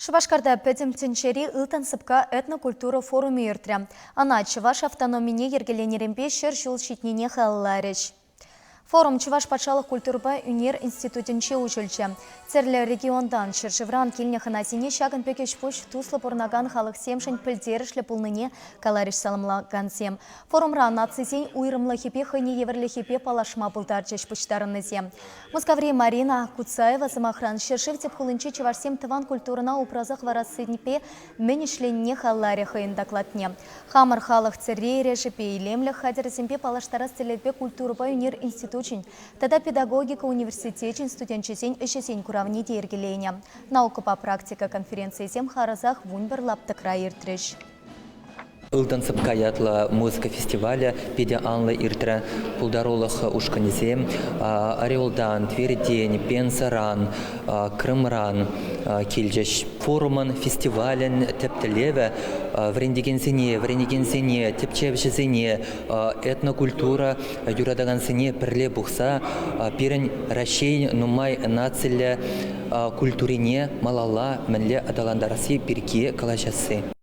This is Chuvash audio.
Шупашкарта пӗтӗм тӗнчери «Ылтӑн сӑпка» этнокультура форумӗ иртрӗ. Ӑна чӑваш автономине йӗркеленӗренпе 100 ҫул ҫитнине халалларӗҫ. Форум Чӑваш патшалӑх культурӑпа ӳнер институтӗнче уҫӑлчӗ. Тӗрлӗ регионтан, ҫӗршывран килнӗ хӑнасене ҫакӑн пек ӗҫ-пуҫ туслӑ пурӑнакан халӑхсемшӗн пӗлтерӗшлӗ пулнине каларӗҫ саламлакансем. Форумра нацисен уйрӑмлӑхӗпе хӑйне евӗрлӗхӗпе паллашма пултарчӗҫ пуҫтарӑннисем. Мускаври Марина Куцаева, сӑмахран, ҫӗршыв тӗп хулинчи чӑвашсем тӑван культурӑна упраса хӑварассипе мӗн ӗҫленине халларӗ хӑйӗн докладне. Хамӑр халӑх тӗрри-эрешӗпе, илемлӗх хатӗрӗсемпе паллаштарас тӗллевпе культурӑпа ӳнер институчӗн тата педагогика университечӗн студенчӗсен ӗҫӗсен куравне те йӗркеленӗ. Наукӑпа практика конференцийӗсем харӑсах 11 лаптӑкра иртрӗҫ. Ылтӑн сӑпка ятлӑ музыка фестивалӗ питӗ анлӑ иртрӗ. Пултарулӑх ушкӑнӗсем Орелтан, Тверьтен, Пензӑран, Крымран килчӗҫ. Форумӑн, фестивалӗн тӗп тӗллевӗ вӗрентекенсене, вӗренекенсене, тӗпчевҫӗсене, этнокультура юратакансене пӗрле пухса пирӗн Раҫҫей нумай нациллӗ культурине малалла мӗнле аталантарасси пирки калаҫасси.